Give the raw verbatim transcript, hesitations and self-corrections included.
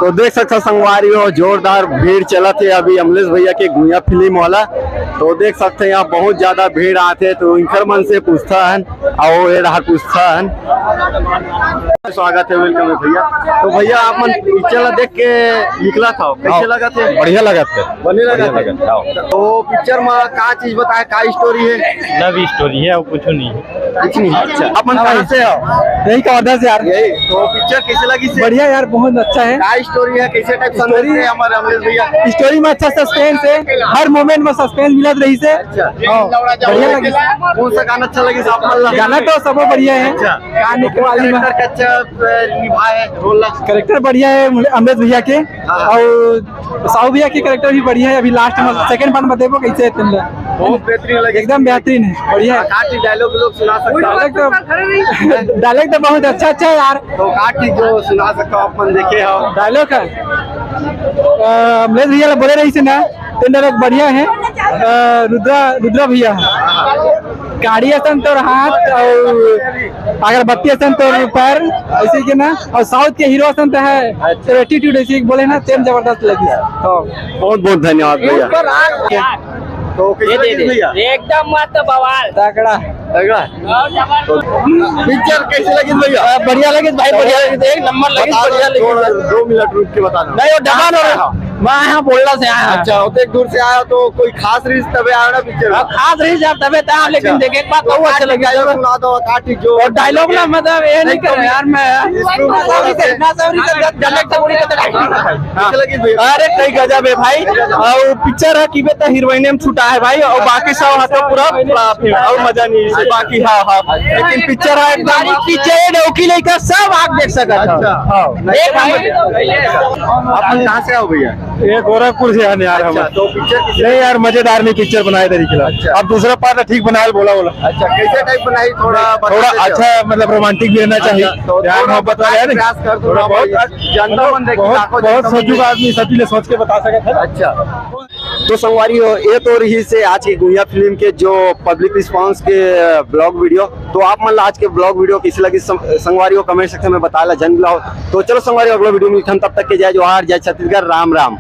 तो देख सकथो संगवारी हो, जोरदार भीड़ चलत हे अभी अमलेश भैया के गुइयां फिल्म वाला। तो देख सकथो यहाँ बहुत ज्यादा भीड़ आथे, तो इनकर मन से पूछथन, अउ ये डहर पूछथन। स्वागत हे, welcome हे भैया। तो भैया, आप मन पिक्चर ला देख के निकलत हव, कैसे हाँ, लगत हे? बढ़िया लगत हे। बने लगत हे? बढ़िया लगत हे, हाँ। तो पिक्चर में का चीज बताए, का स्टोरी हे? लव स्टोरी हे, अउ कुछ नहीं हे। कुछ नहीं। अच्छा, आप मन हाँ कहाँ भाई। से हो? यही का ऑर्डर से यार। यही। तो पिक्चर कैसे लगिस हे? बढ़िया यार, बहुत अच्छा हे। का स्टोरी हे, कैसे टाइप संदेश स्टोरी हे हमारे अमलेश भैया? स्टोरी में अच्छा सस्पेंस हे, हर मोमेंट में सस्पेंस मिलत रहिस हे। अच्छा। हाँ, बढ़िया लगिस। कौन सा गाना अच्छा लगिस आप मन ला? गाना तो सबो बढ़िया हे। अच्छा। गाने के कौन बारे में। कैरेक्टर का अच्छा, अ, निभाए हे रोल ला? कैरेक्टर बढ़िया हे अमलेश भैया के, हाँ। अउ साहू भैया के कैरेक्टर भी बढ़िया हे। अभी लास्ट में सेकंड पार्ट में देखो कैसे हे तुम लोग। बहुत बेहतरीन लगे। एकदम बेहतरीन हे, बढ़िया हे। का ठीक डायलॉग लोग सुना सकते हो? डायलॉग तो, डायलॉग तो बहुत अच्छा अच्छा हे यार। तो का ठीक जो सुना सकते हो, आप मन देखे हो? डायलॉग हे, अ, अमलेश भैया ला बोले रहिस हे ना, तेन डायलॉग बढ़िया हे। अ, रुद्रा, रुद्रा भैया, काड़ी असन तोर हाथ, अउ अगरबत्ती असन तोर पैर, ऐसे के ना। अउ साउथ के हीरो असन त हे, तेर एटीट्यूड ऐसे बोले ना, तेन जबरदस्त लगिस। हाँ। बहुत बहुत धन्यवाद भैया। तो कैसे लगिस भैया? एकदम मस्त बवाल। तगड़ा। तगड़ा। तो पिक्चर कैसे लगिस भैया? अ, बढ़िया लगिस भाई, बढ़िया लगिस, एक नंबर लगिस, बता दो, बढ़िया लगिस। थोड़ा दो मिनट रुक के बता दो। नहीं, वो डबा नो रहा। मैं यहाँ बोलना से आया। अच्छा, ओतेक दूर से आया तो कोई खास रहिस तबे आया ना पिक्चर में? हाँ, खास रहिस यार तबे त आया, लेकिन अच्छा। देखे एक बात तो कहूँ, अच्छा लगिस। डायलॉग सुना दो, का ठीक जो और डायलॉग ना, मतलब, ये नहीं नहीं, कर तो यार, मैं इसको भी थोड़ा सा डायलॉग तो बोली तो हाँ। कैसे लगिस भैया? अरे, कई गजब हे भाई। अउ पिक्चर हे कि बे त हीरोइन में छुटा हे भाई, अउ बाकी सब हा तो पूरा flop हे, अउ मजा नहीं हे बाकी। हाँ, हाँ, लेकिन पिक्चर हे एकदम, पिक्चर हे, डौकी लइका सब आप देख सकत हो। अच्छा। हाँ। नहीं, एक भाई, आप मन कहाँ से आओ भैया? ये गोरखपुर से आने यार हम। अच्छा, तो पिक्चर किस नहीं यार, मजेदार नहीं पिक्चर बनाए तरीके ला। अच्छा। अब दूसरा पार्ट ठीक बनाए बोला बोला। अच्छा, कैसे टाइप बनाई, थोड़ा बता थोड़ा सकते हो? अच्छा, मतलब रोमांटिक भी रहना चाहिए। अच्छा, तो प्यार थोड़ा मोहब्बत वाला है ना। प्रयास कर दो थोड़ा ना बहुत भाई। जनता मन देखे, बहुत, लाखों बहुत जनता मन सोचू देखे। आदमी, सभी ले सोच के बता सकत हे। अच्छा। तो संगवारी हो, ये तो रहिस हे आज के गुइयां फिल्म के जो पब्लिक रिस्पांस के, अ, ब्लॉग वीडियो। तो आप मन ला आज के ब्लॉग वीडियो कैसे लगिस सं-, संगवारी हो, कमेंट सेक्शन में बताए ला झन भुलाओ। तो चलो संगवारी हो, अगला वीडियो में मिलथन, तब तक के जय जोहार, जय छत्तीसगढ़, राम राम।